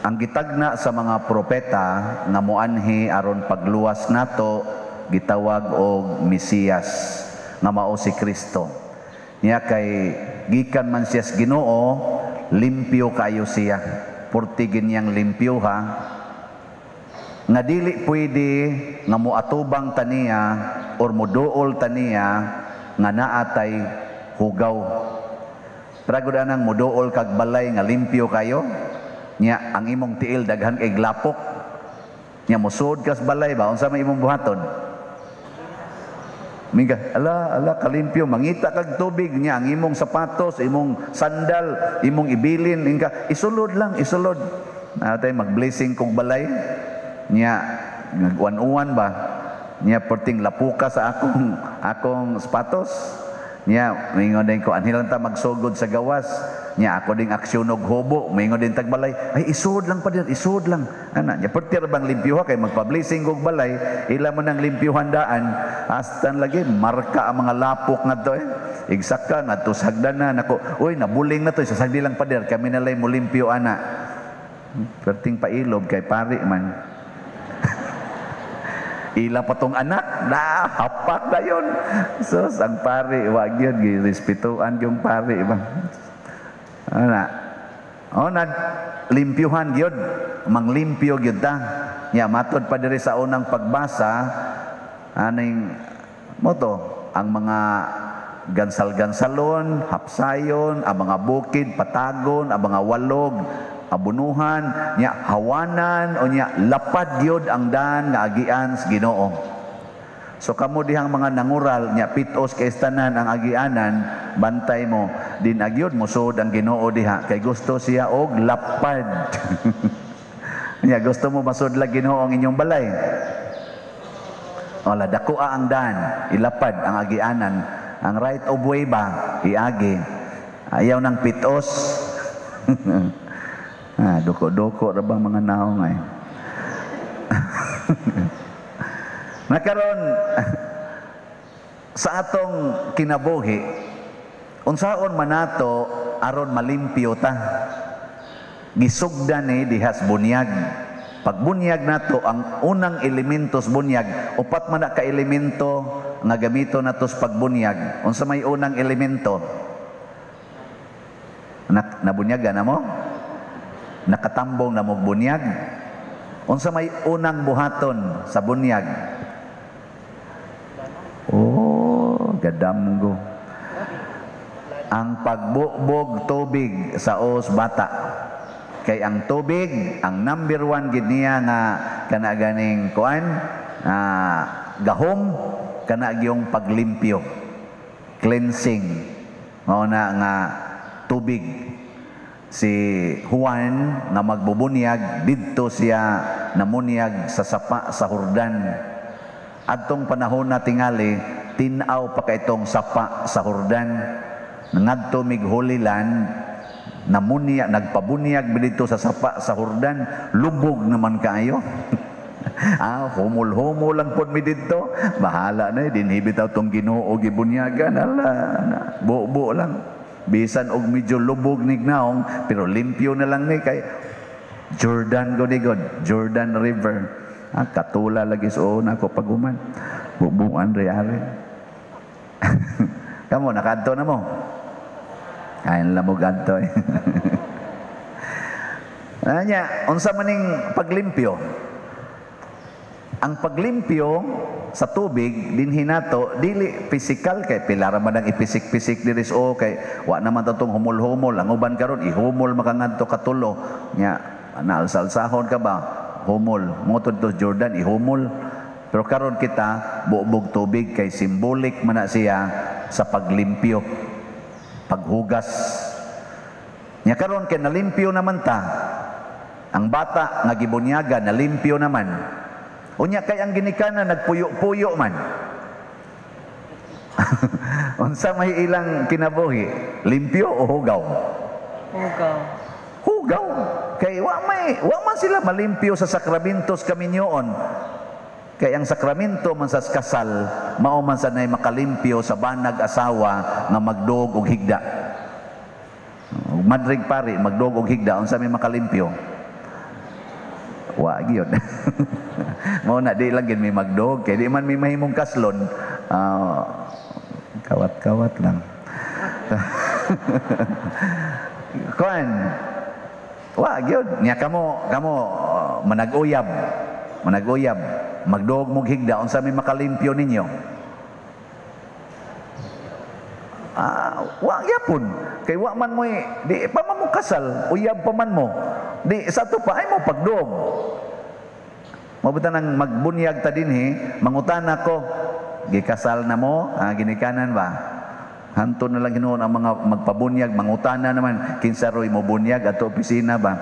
Ang gitagna sa mga propeta nga moanhi aron pagluwas nato gitawag og Mesiyas nga mao si Kristo. Niya kay gikan man siya sa Ginoo, limpyo kayo siya. Purti ginyang limpyo ha. Nga dili pwede nga moatubang taniya or moduol taniya nga naatay hugaw. Pragod anang moduol kag balay nga limpyo kayo, nya ang imong tiil daghan kay lapok. Nya mosud kas balay ba, unsa may imong buhaton? Minga, ala, ala, kalimpyo, mangita kag tubig niya, ang imong sapatos, imong sandal, imong ibilin, inga, isulod lang, isulod. Natay mag-blessing kog balay, niya, nag-uwan-uwan ba, niya perting lapuka sa akong sapatos. Niya, mingon din ko, anhi lang ta magsugod sa gawas. Niya, ako ding aksyon og hubo, mingon din tagbalay, ay isod lang pa din, isod lang. Ana, niya, perti ra bang limpyuha kay magpa-blessing kog balay, ila mo nang limpyuhan daan, astan lagi, marka ang mga lapok nga to eh. Igsaka nga to sa hagdanan nako, uy, nabuling na to, sasagdi lang pader, kami na lang mo limpyo ana. Perting pailob kay pari man. Ila pa tong anak, na hapak na yun. So, ang pari, wag yun, girespetuan yung pari ba. Ana. O, na, limpyuhan gyud, manglimpyo gyud ta. Nya, matod pa diri sa unang pagbasa, aning, moto, ang mga gansal-gansalon, hapsayon, ang mga bukid, patagon, ang mga walog, abunuhan, nya hawanan o nya lapad gyud ang daan nga agian sa Ginoo. So kamo dihang mga nangural nya pitos kay tanan ang agianan, bantay mo din agyod mosud ang Ginoo diha kay gusto siya og lapad. Nya gusto mo masudlag Ginoo ang inyong balay. Wala dako ang daan, ilapad ang agianan, ang right of way ba iagi. Ayaw ng pitos. Ah, duko-duko ra bang mga naong ay. Nakaron sa atong kinabuhi, unsaon man nato aron malimpyo ta? Gisugdan ni dihas bunyag. Pagbunyag nato ang unang elemento sa bunyag, upat man na ka elemento nga gamito nato sa pagbunyag. Unsa may unang elemento? Nabunyagan na mo? Nakatambong na mo bunyag? Unsa may unang buhaton sa bunyag? Oh, gadamgo. Ang pagbugbog tubig sa os bata. Kay ang tubig, ang number one gid niya nga kana ganing kuan, gahom kana gyung paglimpyo. Cleansing. Mao na nga tubig. Si Juan nga magbubunyag didto siya namunyag sa sapa sa Jordan. Adtong panahon na tingali tin-aw pa kay itong sapa sa Jordan. Ngadto mig Holy Land, namunya, nagpabunyag didto sa sapa sa Jordan, lubog naman kaayo. Ah, humol-humol lang pod mi didto. Bahala na eh, dinhi bitaw tong Ginoo gibunyagan, ala, na, buo-buo lang. Bisan og medyo lubog ni naong, pero limpyo na lang ni kay Jordan go ni God, Jordan River. Ah, katula lagi sa una ko paguman. Bubuan re ari. Kamo nakadto na mo. Kain lang mo gadto eh. Anya, unsa maning paglimpyo? Ang paglimpyo sa tubig dinhi nato dili physical kay pila ra man ang ipisik-pisik diri sa o kay wa naman tatong humol-humol ang uban karon ihumol makangadto katulo nya naalsalsahon ka ba humol motod to Jordan ihumol pero karon kita buobog tubig kay symbolic man na siya sa paglimpyo, paghugas nya karon kay nalimpyo naman ta ang bata nga gibunyagan nalimpyo naman. Unya kay ang ginikanan nagpuyo-puyo man. Unsa may ilang kinabuhi? Limpyo o hugaw? Hugaw. Hugaw. Kay wa man sila malimpyo sa sakramentos kaminyoon. Kay ang sakramento man sa kasal, mao man sa nay makalimpyo sa banag asawa nga magdog og higda. Madrig pari magdog og higda, unsa may makalimpyo? Wa gyud. Mao na di lang gid mi magdog kay di man mi mahimong kaslon. Kawat-kawat lang. Kuan. Wa gyud nya kamo kamo manag-uyab. Manag-uyab, magdog mog higda, unsa may makalimpyo ninyo? Wa gyapon. Kay wa man mo di pa man mo kasal, uyab pa man mo. Di sa ato pa ay mo pagdog. Mabuta nang magbunyag ta dinhi, mangutana ko, gikasal na mo, ginikanan ba? Hanto na lang hinuon ang mga magpabunyag, mangutana naman, kinsa roy mo bunyag ato opisina ba?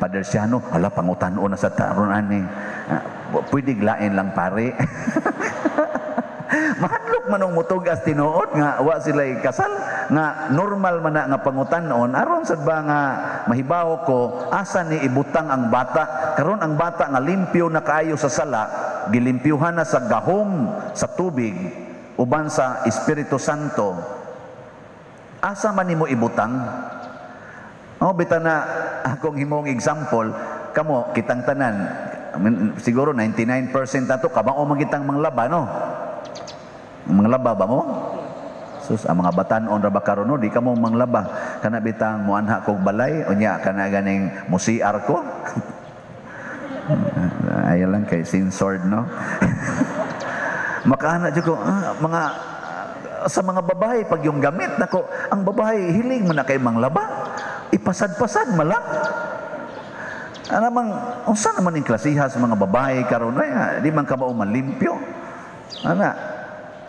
Padre Siano, hala pangutanon na sa taron ani. Pwede lain lang pare. Mahadlok man ang mutugas tinuod nga wa sila kasal nga normal man na nga pangutanon aron sad ba nga mahibaw ko asa ni ibutang ang bata karon ang bata nga limpyo na kaayo sa sala gilimpyuhan na sa gahom sa tubig uban sa Espiritu Santo asa man nimo ibutang. Oh, bita na akong himong example kamo kitang tanan siguro 99% ato kabao man kitang manglaba, no? Manglaba ba mo? Sus, ang mga batan-on ra ba karon, no? Di kamo manglaba. Kana bitang muanha kog balay unya kana ganing musiar ko. Ayaw lang kay censored, no? Makaana jud ko mga sa mga babae pag yung gamit nako, ang babae hilig man na kay manglaba. Ipasad-pasad malang. Ana mang unsa naman ning klasiha sa mga babae karon ay di man kabao malimpyo. Ana,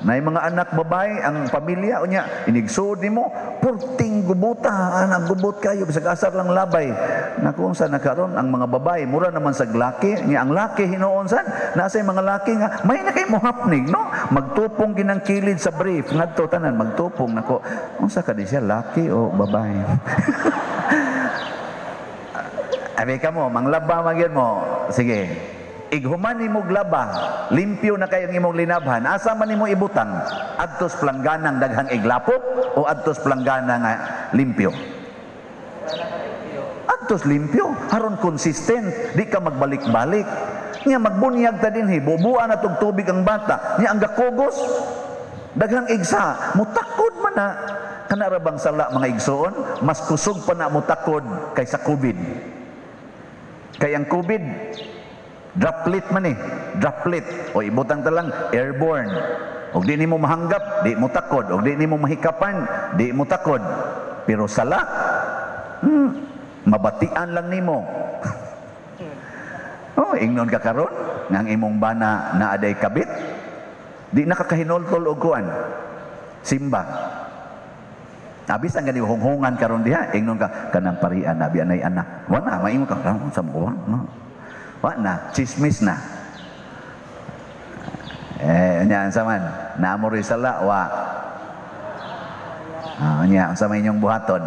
nay mga anak babae ang pamilya unya inigsuod nimo purting gubuta, anak gubot kayo bisag asar lang labay. Naku unsa na karon ang mga babae mura naman sa laki nya ang laki hinuon sad nasa mga laki nga may na kay mohapnig, no? Magtupong ginang kilid sa brief ngadto tanan magtupong nako unsa ka di siya laki o babae. Abi ka mo manglaba magyud mo. Sige. Ighuman nimo laba, limpyo na kayong imong linabhan. Asa man nimo ibutang? Adtos plangganang daghang iglapok o adtos planggana nga limpyo? Adtos limpyo, aron consistent, di ka magbalik-balik. Nya magbunyag ta dinhi, bubuan na tug tubig ang bata. Nya ang gakugos, daghang igsa, mutakod man na. Kana ra bang sala mga igsoon, mas kusog pa na mutakod kaysa COVID. Kay ang COVID droplet man eh, droplet. O ibutang ta lang airborne. Og di nimo mahanggap, di mo takod. Og di nimo mahikapan, di mo takod. Pero sala, mabatian lang nimo. Oh, ingnon ka karon nga ang imong bana naa day kabit, di nakakahinoltol og kuan. Simba. Abis ang gani hunghungan karon diha, ingnon ka kanang parian abi anay anak. Wa na maingon ka sa mo no. Wa na, chismis na. Nya unsa man? Naamoroy sala wa. Nya unsa may inyong buhaton?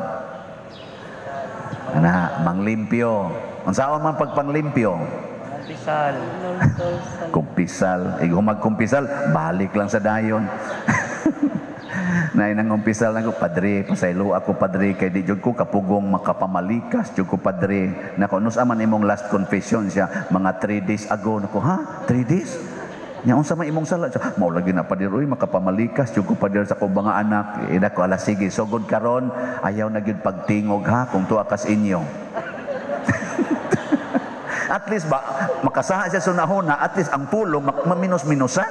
Ana, manglimpyo. Unsaon man pagpanglimpyo? Kumpisal. Kumpisal. Igo magkumpisal, balik lang sa dayon. Nay nang umpisal nako, padre, pasaylo ako padre kay di jud ko kapugong makapamalikas jud ko padre. Nako nus aman imong last confession siya mga 3 days ago. Nako, ha? 3 days? Nya unsa man imong sala? Siya, mao lagi na padre oy makapamalikas jud ko padre sa akong mga anak. Nako ala sige, sugod karon ayaw na gyud pagtingog ha kung tuwa kas inyo. At least ba makasaha siya sunahona, at least ang pulong maminos-minusan.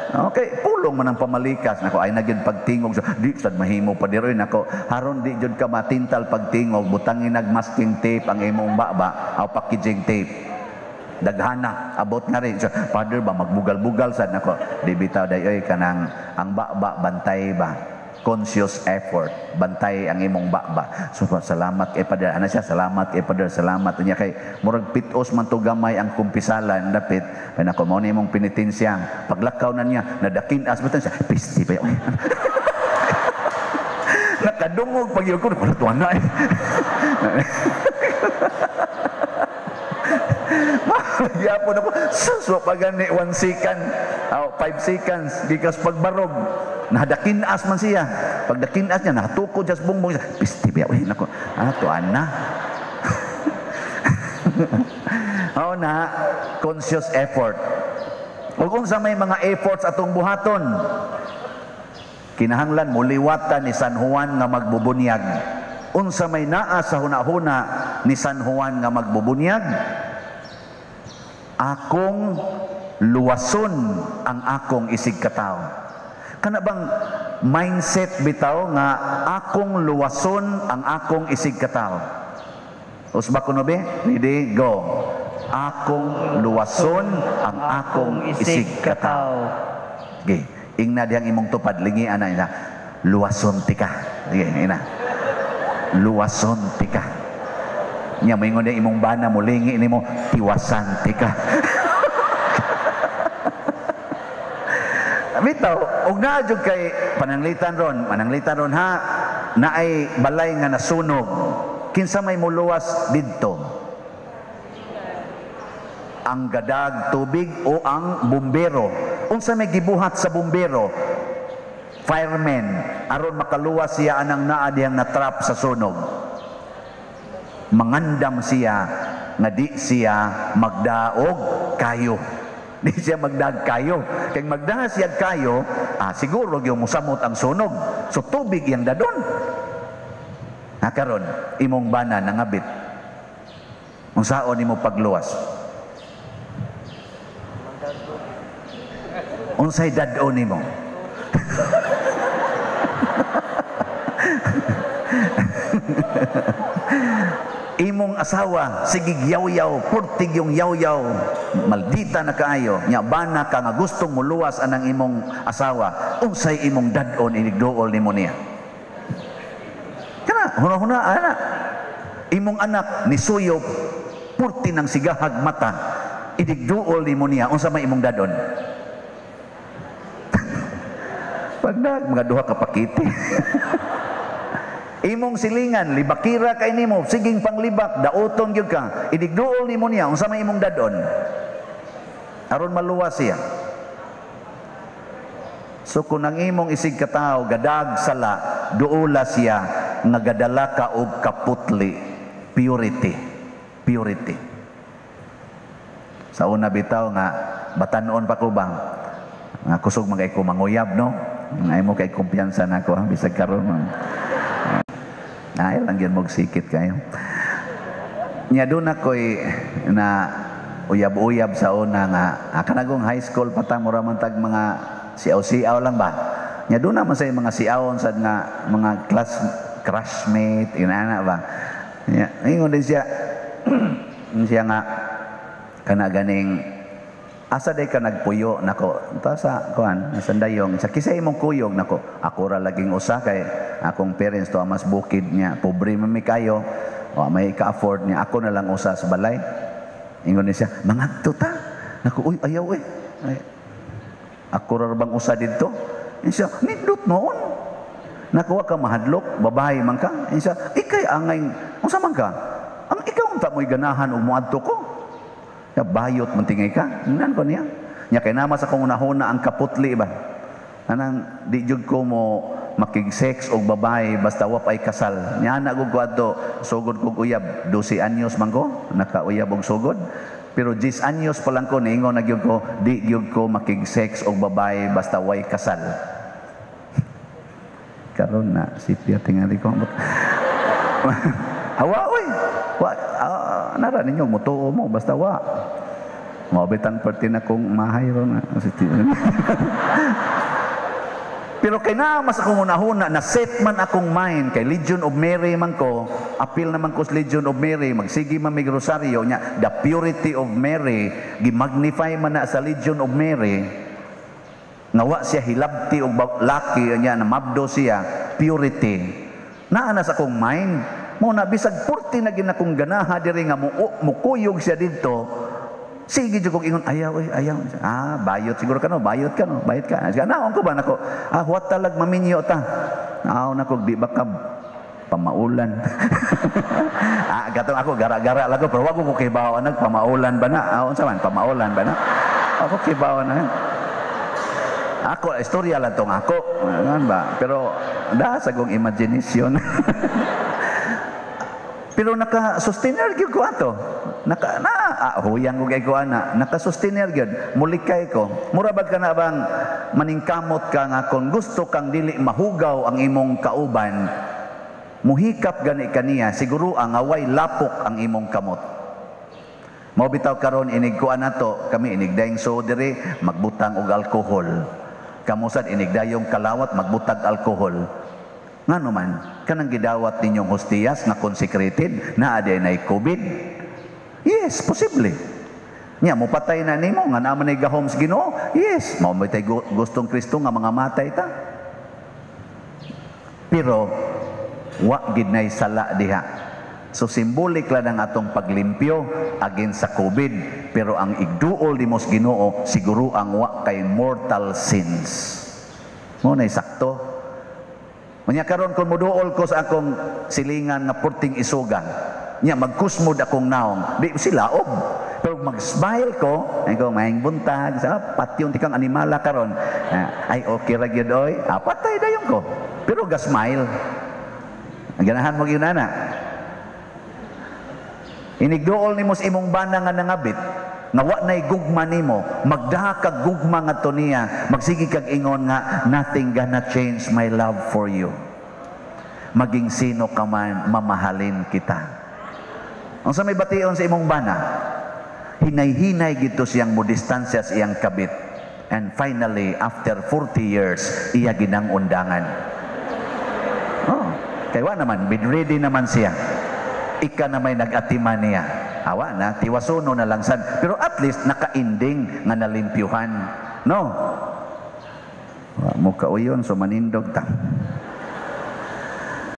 Okay, pulong man ang pamalikas. Nako ay na gyud pagtingog. So, di sad mahimo pa diroy nako. Haron di jud ka matintal pagtingog, butangin nag masking tape ang imong baba aw packaging tape. Daghana, abot nga rin. So, father ba magbugal-bugal sad nako. Di bitaw day oy kanang ang baba bantay ba. Conscious effort, bantay ang imong baba. So salamat kay Father. Ana siya, salamat kay Father, salamat niya kay murag pitos man to gamay ang kumpisalan dapit. Kay nako mao ni imong penitensya. Paglakaw na niya, nadakin-as butang siya, pisti pa yun. Nakadungog pag yun ko, wala tuwa na eh. Yapon ako, sus, wa pa gani, 1 second, oh, 5 seconds, gikas pagbarog. Nahadakin-as man siya. Pagdakin-as niya, nahatukod siya sa bungbong siya. Pisti ba? Uy, nako. Ah, tuan na. Mao na conscious effort. Ug unsa may mga efforts atong buhaton? Kinahanglan muliwatan ni San Juan nga magbubunyag. Unsa may naa sa hunahuna ni San Juan nga magbubunyag? Akong luwason ang akong isig katawo. Kana bang mindset bitaw nga akong luwason ang akong isig katawo? Usba kuno be? Ready? Go. Akong luwason ang akong isig katawo. Okay. Ingna diyang imong tupad, lingi ana ina. Luwason tika. Sige, ina. Luwason tika. Nya moingon diyang imong bana molingi nimo, tiwasan tika. Bitaw, og naa jud kay pananglitan ron ha, naay balay nga nasunog. Kinsa may muluwas didto? Ang gadag tubig o ang bumbero? Unsa may gibuhat sa bumbero? Fireman, aron makaluwas siya anang naa diyang natrap sa sunog. Mangandam siya nga di siya magdaog kayo. Di siya magdaog kayo. Kay magdaog siya kayo, siguro gyud mosamot ang sunog. So tubig iyang dadon. Karon imong bana nangabit. Unsaon nimo pagluwas? Unsay dad-on nimo? Imong asawa sige yaw-yaw, purtig yung yaw-yaw, maldita na kaayo, nya bana ka nga gustong muluwas anang imong asawa, unsay imong dad-on inigduol nimo niya? Kana huna-huna ana. Imong anak nisuyop, purti ng sigahag mata, inigduol nimo niya, unsa may imong dad-on? Pagdag mga duha ka pakiti. Imong silingan libakira kay nimo, siging panglibak, daoton gyud ka, inigduol nimo niya, unsa may imong dadon? Aron maluwas siya. So kung ang imong isig katawo gadag sala, duola siya nga gadala ka og kaputli, purity, purity. Sa una bitaw nga batan-on pa ko ba nga kusog man kay ko manguyab, no? Ay mo kay kumpiyansa nako bisag karon. Ay lang gyud mogsikit kayo. Nya doon ako'y na uyab-uyab sa una nga kanagong high school pa ta, mura man tag mga siaw-siaw lang ba. Nya doon naman sa mga siawon sad nga mga class crushmate inana ba. Nya ingon din siya siya nga kana ganing asa day ka nagpuyo nako ta sa kuan sandayong sa kisay imong kuyog nako ako ra laging usa kay akong parents to mas bukid niya pobre man mi kayo o may ka-afford niya ako na lang usa sa balay. Ingon ni siya mangadto ta nako, uy ayaw eh. Ay, ako ra bang usa didto? Ingon siya nindot noon nako wa ka mahadlok babae man ka. Ingon siya ikay angay unsa man ka ang ikaw unta mo'y ganahan og moadto ko. Ya bayot man tingay ka. Ingnan ko niya. Nya kay nama sa kong unahuna ang kaputli ba. Anang di jud ko mo makig-sex og babae basta wa pay kasal. Nya ana gud ko adto sugod kog uyab 12 anyos man ko nakauyab og sugod. Pero 10 anyos pa lang ko niingon na gyud ko di gyud ko makig-sex og babae basta way kasal. Karon na sipya tingali ko. Hawa oy. Wa nara ninyo mutuo mo basta wa. Mao bitang perti na kong mahay ron. Pero kay naa mas akong unahuna na set man akong mind kay Legion of Mary man ko, apil naman ko sa Legion of Mary, magsige man mig rosaryo nya, the purity of Mary gimagnify man na sa Legion of Mary. Nga wa siya hilabti og laki nya na mabdo siya, purity. Naa na sa akong mind. Mo na bisag purti na ginakong ganaha diri nga mukuyog siya didto. Sige jud kog ingon ayaw oy, ayaw. Ah, bayot siguro ka no, bayot ka no, bayot ka. Sige, naon ko ba nako? Ah, huwat talag maminyo ta. Naon nako di ba ka pamaulan. Ah, gatong ako gara-gara lang ko pero wa ko kibaw nag pamaulan ba na? Ah, unsa man pamaulan ba na? Ako kibaw na. Ako istorya lang tong ako. Ano ba? Pero da sa kong imagination. Pero naka-sustainer gyud ko ato. Naka na huyang ko kay ko ana, naka-sustainer gyud. Mulikay ko. Mura bag ka na bang maningkamot ka nga kung gusto kang dili mahugaw ang imong kauban, muhikap gani kaniya, siguro ang away lapok ang imong kamot. Mao bitaw karon inig kuan nato, kami inig daing so diri magbutang og alkohol. Kamusad inig dayong kalawat magbutag alkohol. Ngano man, kanang gidawat ninyong hostiyas nga consecrated, naa diay nay COVID? Yes, posible. Nya mopatay na nimo nga naa man gahom sa Ginoo? Yes, mao man tay gustong Kristo nga mga matay ta. Pero wa gid nay sala diha. So symbolic lang ang atong paglimpyo against sa COVID, pero ang igduol nimo sa Ginoo siguro ang wa kay mortal sins. Mo nay sakto. Unya karon kung muduol ko sa akong silingan nga purting isuga, nya magkusmod akong naong, di sila ob. Pero mag-smile ko, ay ko maayong buntag, sa patyon tikang animala karon. Ay okay ra gyud oy. Patay dayon ko. Pero ga-smile. Ang ganahan mo gyud ana. Inigduol nimo sa imong bana nga nangabit, nga wa nay gugma nimo, magdaha kag gugma ngadto niya, magsige kag ingon nga, "Nothing gonna change my love for you. Maging sino ka man, mamahalin kita." Unsa may bation sa imong bana? Hinay-hinay gito siyang mo distansya sa iyang kabit. And finally, after 40 years, iya ginang undangan. Oh, kay wa naman, bedridden naman siya. Ika na may nag-atiman niya. Awa na, tiwasuno na lang sad. Pero at least naka-ending nga nalimpyuhan. No? Wa mo kauyon, so manindog ta.